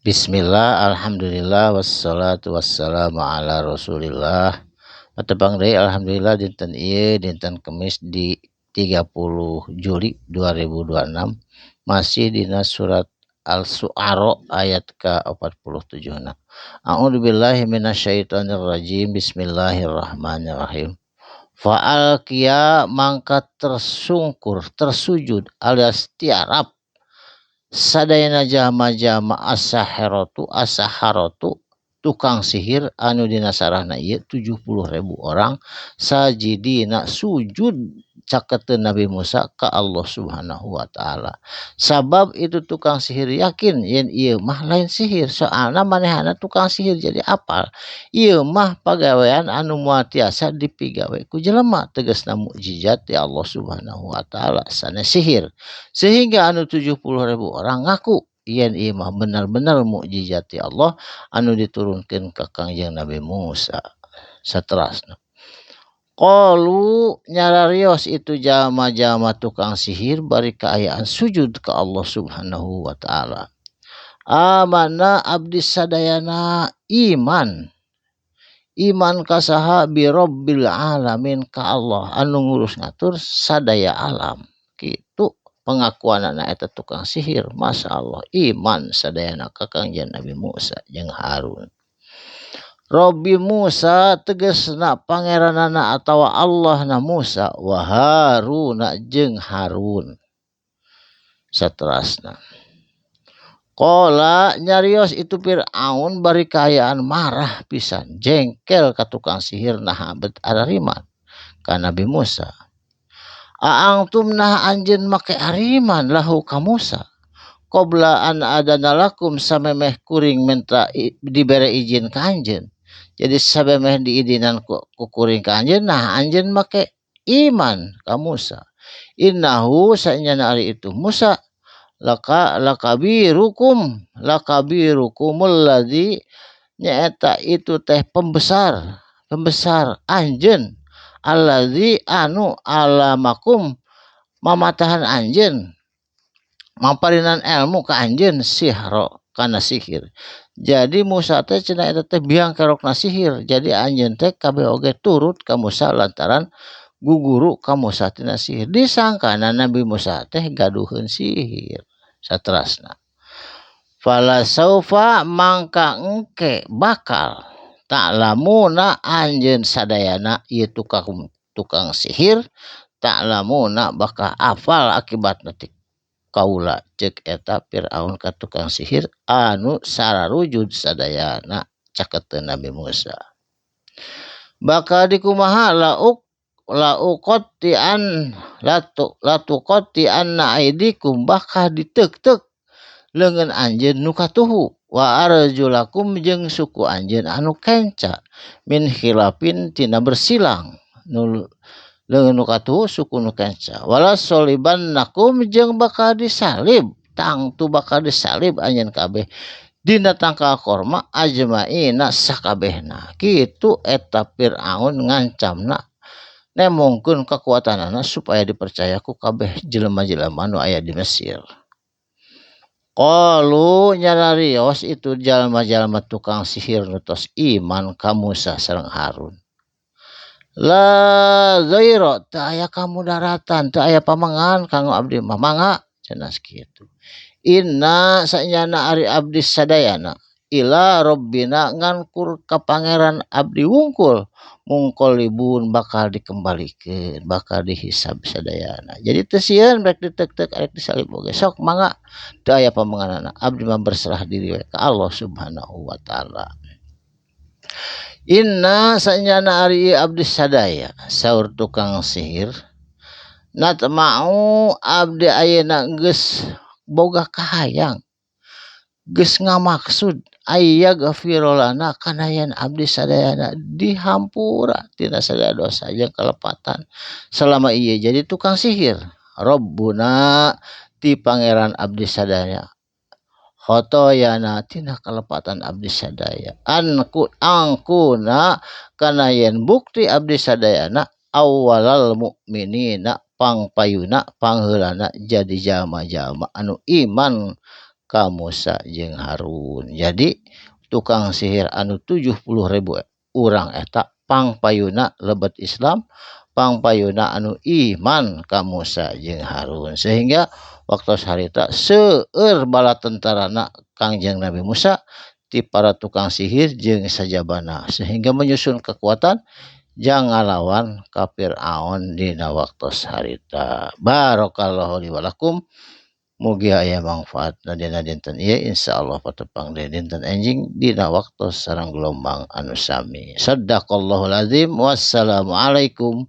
Bismillah, alhamdulillah, wassalatu wassalamu ala rasulillah. Patepang deui alhamdulillah dinten ieu, dinten Kemis di 30 Juli 2026, masih dina surat Al-Syu'ara ayat ka-47 na. A'udzubillahi minasyaitonirrajim. Bismillahirrahmanirrahim. Fa'alqiya mangka tersungkur, tersujud alias tiarap sadayana jalma-jalma as-sahiratu as-saharatu tukang sihir anu dina sarahna ieu 70.000 orang sajidina sujud caketeun Nabi Musa ka Allah Subhanahu wa taala. Sabab itu tukang sihir yakin yen ieu mah lain sihir, soalna manehana tukang sihir jadi apal. Ieu mah pagawean anu moal tiasa dipigawe ku jelema, tegasna mukjizat ti Allah Subhanahu wa taala sanes sihir. Sehingga anu 70.000 orang ngaku yen ieu mah benar-benar mukjizat ti Allah anu diturunkeun ka Kangjeng Nabi Musa. Saterasna qalu nyararios itu jalma-jalma tukang sihir bari kaayaan sujud ka Allah Subhanahu wa taala. Amanna abdi sadayana iman. Iman ka saha bi rabbil alamin ka Allah anu ngurus ngatur sadaya alam. Kitu pengakuanana eta tukang sihir, masyaallah iman sadayana ka Kangjeng Nabi Musa jeung Harun. Rabbi Musa tegasna pangeranana atawa Allahna Musa wa Haruna jeung Harun. Saterasna qala nyarios itu Fir'aun bari kaayaan marah pisan jengkel ka tukang sihir naha bet arariman ka Nabi Musa. Aangtum nah anjeun make ariman lahu ka Musa qabla an adana lakum samemeh kuring minta dibere izin ka anjeun. Jadi samemeh diidinan ku kuring ka anjeun nah anjeun make iman ka Musa. Innahu sanyana ari itu Musa laka lakabirukum lakabirukumul ladzi nyaeta itu teh pembesar pembesar anjeun alladzi anu alamakum mamatahan anjeun mamparinan ilmu ka anjeun sihro kana sihir. Jadi Musa teh cenah eta teh biang kerokna sihir. Jadi anjeun teh kabeh oge turut ka Musa lantaran guguru ka Musa tina sihir. Disangkana Nabi Musa teh gaduheun sihir. Saterasna fala saufa mangka engke bakal ta'lamuna anjeun sadayana ieu tukang sihir ta'lamuna bakal afal akibatna ti kaula ceuk eta Fir'aun ka tukang sihir anu sararujud sadayana caketeun Nabi Musa. Bakal dikumaha lauqatti'an latuqatti'anna aidikum bakal diteuk-teuk leungeun anjeun nu katuhu wa arjulakum jeung suku anjeun anu kenca min khilafin tina bersilang nu leungeun nu katuhu suku nu kenca wala solibannakum jeung bakal disalib tangtu bakal disalib anjeun kabeh dina tangkal korma ajmaina sakabehna. Kitu eta Fir'aun ngancamna nemongkeun kakuatanana supaya dipercaya ku kabeh jelema-jelema nu aya di Mesir. Qalu nyararios itu jalma-jalma tukang sihir nu tos iman ka Musa sareng Harun. La ghaira teu aya kamudaratan, teu aya pamengan kanggo abdi mah, mangga cenah kitu. Inna sanyana ari abdi sadayana ila rabbina ngankur ka pangeran abdi wungkul mungqalibun bakal dikembalikeun, bakal dihisab sadayana. Jadi teu sieun rek diteuk-teuk arek disalib oge sok mangga teu aya pamenganana, abdi mah berserah diri we ka Allah Subhanahu wa taala. Inna sanyana ari abdi sadaya saur tukang sihir natma'u abdi ayeuna geus boga kahayang geus ngamaksud aya gafirolana kana yen abdi sadayana dihampura tina sadaya dosa jeung kalepatan selama ieu jadi tukang sihir. Rabbuna ti pangeran abdi sadaya khotoyana tina kalepatan abdi sadaya anku angkuna kana yen bukti abdi sadayana awalal mukminina pangpayuna pangheulana jadi jalma-jalma anu iman ka Musa jeung Harun. Jadi tukang sihir anu 70.000 urang eta pangpayuna lebet Islam, pangpayuna anu iman ka Musa jeung Harun, sehingga waktu harita seueur bala tentarana Kangjeng Nabi Musa ti para tukang sihir jeung sajabana, sehingga menyusun kekuatan jang ngalawan ka Fir'aun dina waktos harita. Barakallahu li wa lakum, mugi aya mangfaatna dina dinten ieu, insyaallah patepang deui dinten enjing dina waktos sareng gelombang anu sami. Sadaqallahul azim, wassalamualaikum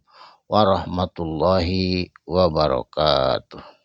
warahmatullahi wabarakatuh.